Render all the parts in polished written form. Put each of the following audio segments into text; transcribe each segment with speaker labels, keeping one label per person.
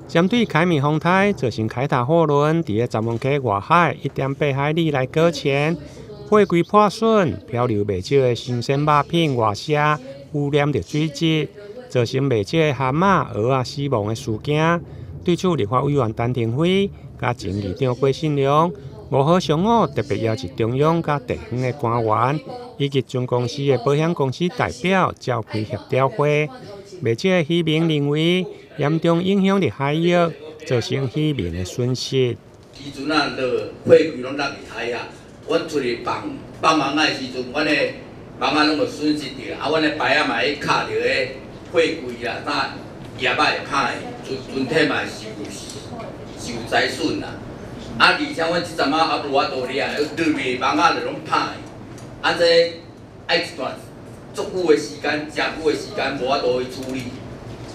Speaker 1: 針對凱米風颱造成凱塔貨輪佇咧鱼門溪外海1.8海里來擱淺，貨櫃破損，漂流袂少的新鮮肉品外瀉，污染著水質，造成袂少的蚶仔、蚵仔死亡的事件。對此，立法委員陳亭妃佮前議長郭信良5號上午特別邀集中央佮地方的官員以及船公司的保險公司代表召開協調會。袂少的漁民認為，嚴重影響著海域，造成漁民的損失。
Speaker 2: 時陣啊，落貨櫃攏落佇海啊，阮出去放放網仔的時陣，阮的網仔攏會損失著，啊，阮的排仔嘛會卡著彼貨櫃啊，啥葉仔會歹，船船體嘛會受災損啦。啊，而且阮這陣仔也無法度掠，落去網仔就攏歹，啊，這愛一段足久的時間，誠久的時間無法度去處理。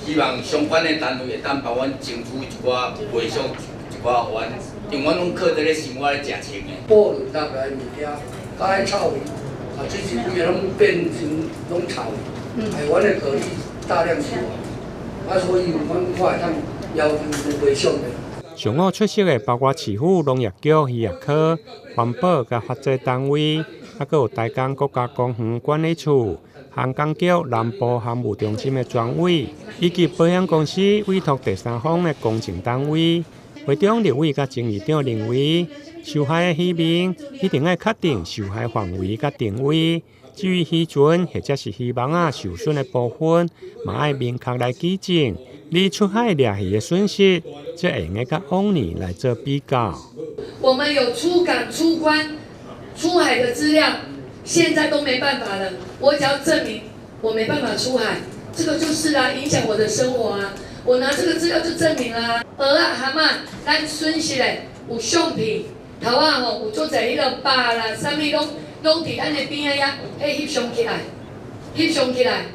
Speaker 2: 希望相關的單位會當幫阮爭取一寡賠償，一寡予阮，因為阮攏靠這个生活咧食穿的。
Speaker 3: 貨輪落來的物件，佮彼臭味，啊，水質規个攏變成攏臭味，害阮的蛤蜊大量死亡，啊，所以阮看會當要求有賠償的。
Speaker 1: 上午出席的包括市府農業局漁業科、環保佮法制單位，猶閣有台江國家公園管理處、航港局南部航務中心的專委，以及保險公司委託第三方的公證單位。會中立委佮前議長認為，受害的漁民一定愛確定受害範圍佮定位。至於漁船或者是漁網仔受損的部分，嘛愛明確來舉證。你出海掠魚的損失，才會用得佮往年來做比較。
Speaker 4: 我們有出港、出關、出海的資料，現在都沒辦法了。我只要證明我沒辦法出海，這個就是啦，影響我的生活啊。我拿這個資料就證明啦。蚵仔、蚶仔，咱損失的有相片，頭仔吼有足濟彼個肉啦，啥物攏攏佇咱的邊仔遐，彼翕相起來，翕相起來，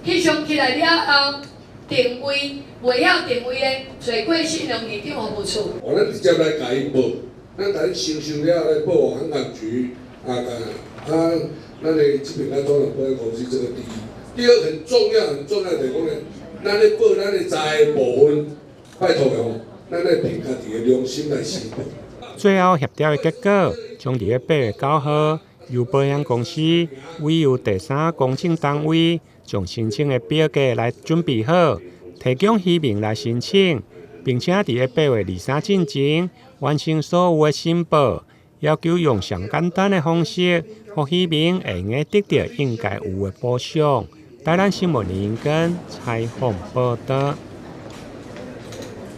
Speaker 4: 翕相起來了後，定位袂曉定位的，揣郭信良議長服務處。
Speaker 5: 我咱直接來共伊報，咱共伊收收了來報航港局，啊，啊，咱的這邊咱總統保險公司這個第一，第二很重要很重要就是講呢，咱咧報咱的財的部分，拜託的吼，咱愛憑家己的良心來申報。
Speaker 1: 最後協調的結果，將佇咧8月9號，由保險公司委由第三公證單位將申請的表格來準備好，提供漁民來申請，並且佇咧8月23進前完成所有的申報，要求用上簡單的方式，予漁民會用得著應該有的補償。台南新聞林根採訪報導。